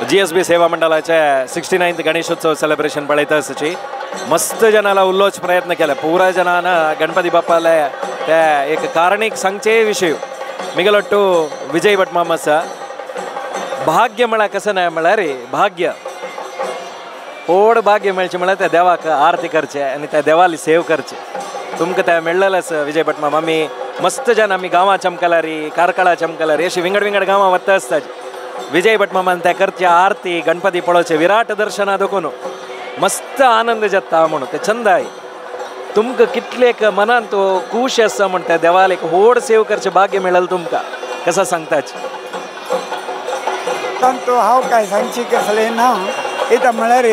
GSB सेवा मंडळाचे 69th Ganeshotsav celebration पळयता आसची मस्त जनाला उल्लोच प्रयत्न केला पुरा जनान गणपती बाप्पाले ते एक कारणीक सांगचे विषय मिगलट्टू विजय भट मामा आसा भाग्य म्हळ्यार कसं नाही म्हळ्यार भाग्य व्हड भाग्य मेळचें म्हळ्यार त्या देवाक आरती करचे आनी त्या देवाली सेव करचे तुमकां ते मेळ्ळेलें आसा विजय भट मामा. आमी मस्त जन आमी गांवां चमकलारी कारकळा चमकलारी अशी विंगड विंगड गांवां वता आसता विजय भट मामान त्या करचे आरती गणपती पळोवचे विराट दर्शना देखून मस्त आनंद जाता म्हणून ते छंद आहे. तुमकां कितलेक मनान तो खूश आसा म्हण त्या देवाक एक व्हड सेव करचें भाग्य मेळ्ळें तुमकां कसं सांगताच. तांतू हांव काय सांगची कसलें ना इथं म्हळ्यार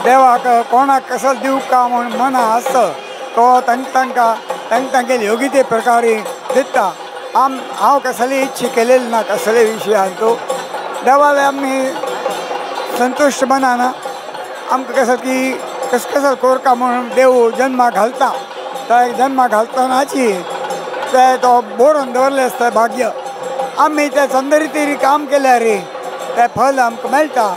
देवाक कोणाक कसो दिवका म्हूण मना आसता तो तांकां तांकां योग्य ते प्रकारे दिता. हांव कसली इच्छा केलेली ना कसले विशयान तो देवाले आमी संतुश्ट मनान आमकां कसं की कस कसं कोरका म्हणून देव जन्मा घालता त्या जन्मा घालतनाची ते तो बरोवन दवरले आसता भाग्य आमी त्या चंदरितीरी काम केल्यार ते फल आमकां मेळटा.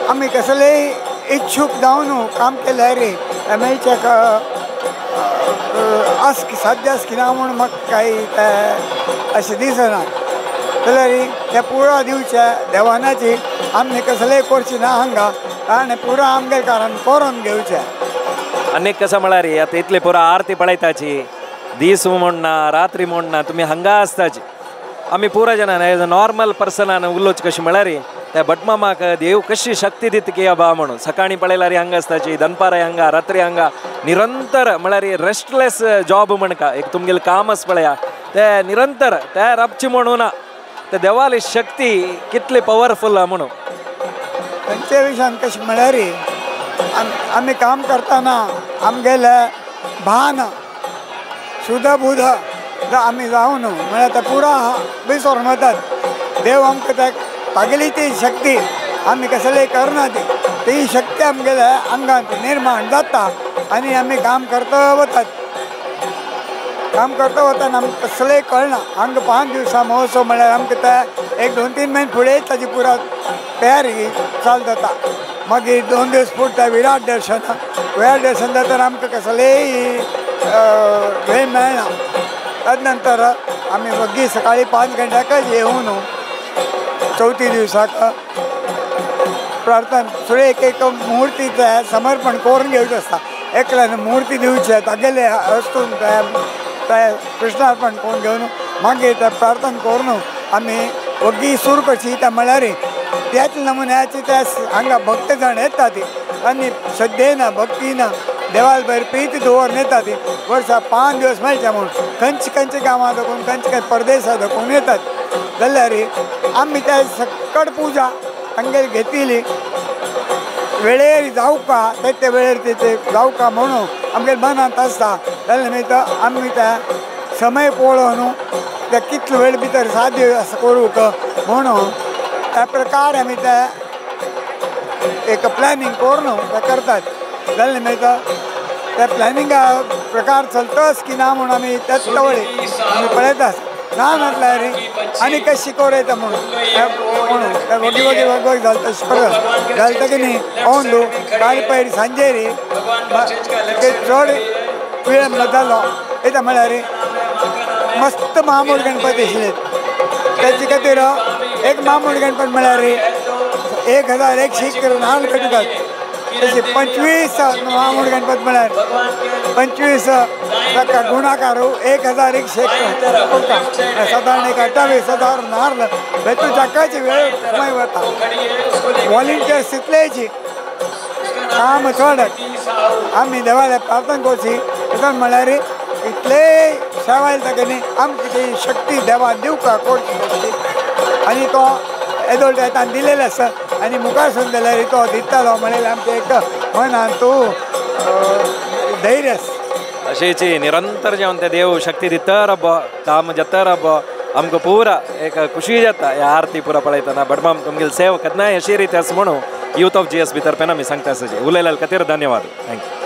आमी कसलेय इच्छूक जावन काम केल्यार ते मेळचे आस साध्य आस की ना म्हूण म्हाका कांय ते अशें दिसना. जाल्यार ते पुरा दिवचे देवानाची आमी कसलेय करची ना हांगा आनी पुरा आमगे कारण करून घेवचे. आनी कसं म्हळ्यार आतां इतले पुरा आरती पळयताची दीस म्हण ना रात्री म्हण ना तुमी हांगा आसताची आमी पुरा जाणां एज अ नॉर्मल पर्सनान उलोवचें कशें म्हळ्यार त्या भटमामाक देव कशी शक्ती दिता की बा म्हणून सकाळीं पळयल्यार हांगा आसताची दनपारां हांगा रात्री हांगा निरंतर म्हळ्यार रेस्टलेस जॉब म्हणका एक तुमगेलें कामच पळया ते निरंतर ते राबचे म्हणून ना ते देवाली शक्ती कितली पवरफूल म्हणून. खंयच्या विशयान कशें म्हळ्यार आमी काम करतना आमगेले भान सुदबुद आमी जावन म्हळ्यार ते पुरा विसरून वतात. देव आमकां ते तागेली ती शक्ती आमी कसलेय करना ती ती शक्ती आमगेल्या आंगांत निर्माण जाता आनी आमी काम करता वतात. काम करता वतना आमकां कसलेय कळना. हांगा 5 दिवसां महोत्सव म्हळ्यार आमकां ते 1 2 3 म्हयने फुडें ताजी पुरा तयारी चालू जाता. मागीर 2 दीस फुडटा विराट दर्शन विराट दर्शन जातना आमकां कसलेय वेळ मेळना. तदनंतर आमी वग्गी सकाळी 5 घंट्याकच येवन चवथी दिवसाक प्रार्थना फुडें एक एक मुर्ती समर्पण करून घेवचें आसता. एकल्यान मुर्ती दिवचे तागेले वस्तून ते कृष्णार्पण करून घेवन मागीर ते प्रार्थना करून आमी वग्गी सुरू करची. त्या म्हळ्यार त्याच नमुन्याची त्या हांगा भक्त जाण येता ती आनी श्रद्धेन भक्तीन देवाल बरी प्रीती दवरून येता ती वर्सा 5 दिवस मेळचे म्हणून खंयचे खंयचे गांवां दाखोवन खंयचे खंयचे परदेसां दाखोवन येतात. जाल्यार आमी त्या सकट पुजा तांगेली घेतली वेळेर जावका ते ते वेळेर ते जावका म्हणून आमगे मनांत आसता. जाल्यार मागीर आमी त्या समय पळोवन ते कितलो वेळ भितर साध्य आसा करूंक म्हणून त्या प्रकार आमी ते एक प्लॅनिंग करून ते करतात. जाल्यार मागीर त्या प्लॅनिंगा प्रकार चलतच की ना म्हणून आमी त्याच तवळे आमी पळयता ना म्हटल्यार आनी कशी करूं येता म्हणून म्हणून वगी वगी वगी जालें तशें परत जालें की न्ही अंदू काल पयर सांजेरी चड विळंब जालो येता म्हळ्यार मस्त मामूड गणपती आशिल्ले तेचे खातीर एक मामूड गणपती म्हळ्यार 1101 नाल्ल पेटयतात. तशें 25 मामूड गणपती म्हळ्यार 25 ताका गुणाकार 1101 सादारण एक 28,000 नाल्ल बेतून जाकाची वेळ समय वता. वॉलंटियर्स तितलेची काम चड आमी देवाले प्रार्थना करची. तशें म्हळ्यार इतले सेवा येता न्ही आमकां ती शक्ती देवान दिवका करची आनी तो येदोळ ताणें दिलेलें आसा आनी मुखार सून जाल्यार तो दितालो म्हणल्यार आमचें एक मनान तूं धैर्य आसा. अशेंची निरंतर जेवन ते देव शक्ती दिता रब्बो काम जाता रब्बो आमकां पुरा एक खुशी जाता ह्या आरती पुरा पळयतना. भटमाम तुमगेली सेवा केन्नाय अशी रिती आसा म्हणून यूथ ऑफ जीएसबी तर्फेन आमी सांगता आसा. उलयल्या खातीर धन्यवाद. Thank you.